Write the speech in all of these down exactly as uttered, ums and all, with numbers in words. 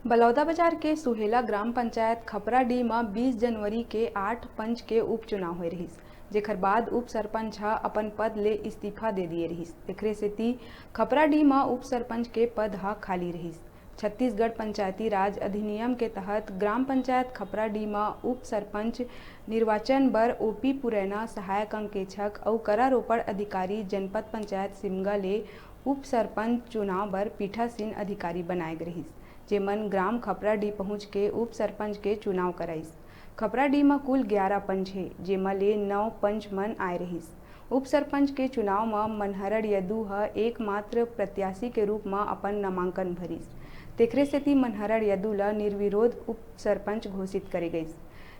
बलौदाबाजार के सुहेला ग्राम पंचायत खपराडीह म बीस जनवरी के आठ पंच के उपचुनाव होए रहिस, जेखर बाद उप सरपंच ह अपन पद ले इस्तीफा दे दिए रहिस। एखरे सेती खपराडीह म उप सरपंच के पद ह खाली रहिस। छत्तीसगढ़ पंचायती राज अधिनियम के तहत ग्राम पंचायत खपराडीह म उप सरपंच निर्वाचन बर ओपी पुरैना, सहायक अंकेक्षक अउ करारोपण अधिकारी, जनपद पंचायत सिमगा ले उप सरपंच चुनाव बर पीठासीन अधिकारी बनाए गे रहिस, जेमन ग्राम खपराडीह पहुंच के उप सरपंच के चुनाव कराइस। खपराडीह म कुल ग्यारा पंच हे, जेमा ले नौ पंच मन आए रहिस। उप सरपंच के चुनाव म मनहरण यदु ह एकमात्र प्रत्याशी के रूप म अपन नामांकन भरिस। तेखरे सेती मनहरण यदु ल निर्विरोध उप सरपंच घोषित करे गइस।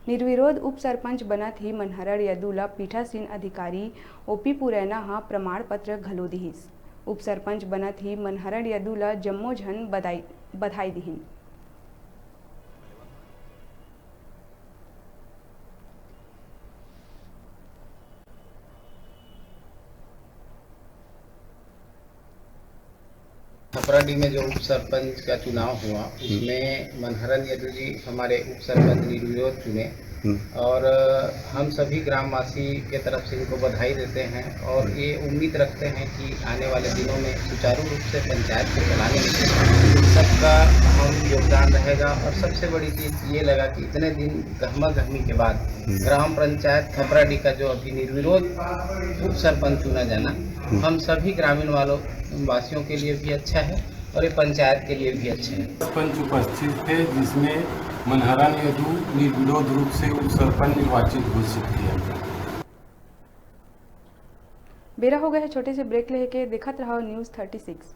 निर्विरोध उप सरपंच बनत ही मनहरण यदु ल पीठासीन अधिकारी ओपी पुरैना ह प्रमाण पत्र घलो दिहिस। उप सरपंच बनत ही मनहरण यदु ल जम्मो झन बधाई, बधाई दिहिन। खपराडीह में जो उप सरपंच का चुनाव हुआ, हम्म। उसमें मनहरन यदु जी हमारे उप सरपंच निर्विरोध चुने। हम्म। और, अ, हम सभी ग्रामवासी के तरफ से इनको बधाई देते हैं और हम्म। ये उम्मीद रखते हैं कि आने वाले दिनों में सुचारू रूप से पंचायत को चलाने में सबका हम योगदान रहेगा। और सबसे बड़ी चीज़ ये लगा कि इतने दिन गहमा गहमी के बाद हम्म। ग्राम पंचायत खपराडीह का जो अभी निर्विरोध उप सरपंच चुना जाना, हम्म। हम सभी ग्रामीण वालों, वासियों के लिए भी अच्छा है और ये पंचायत के लिए भी अच्छा है। सरपंच उपस्थित थे, जिसमें मनहरन यदु निर्विरोध रूप से उप सरपंच निर्वाचित घोषित किया गया। बेरा हो गया है छोटे से ब्रेक लेके, देखत रहो न्यूज़ थर्टी सिक्स।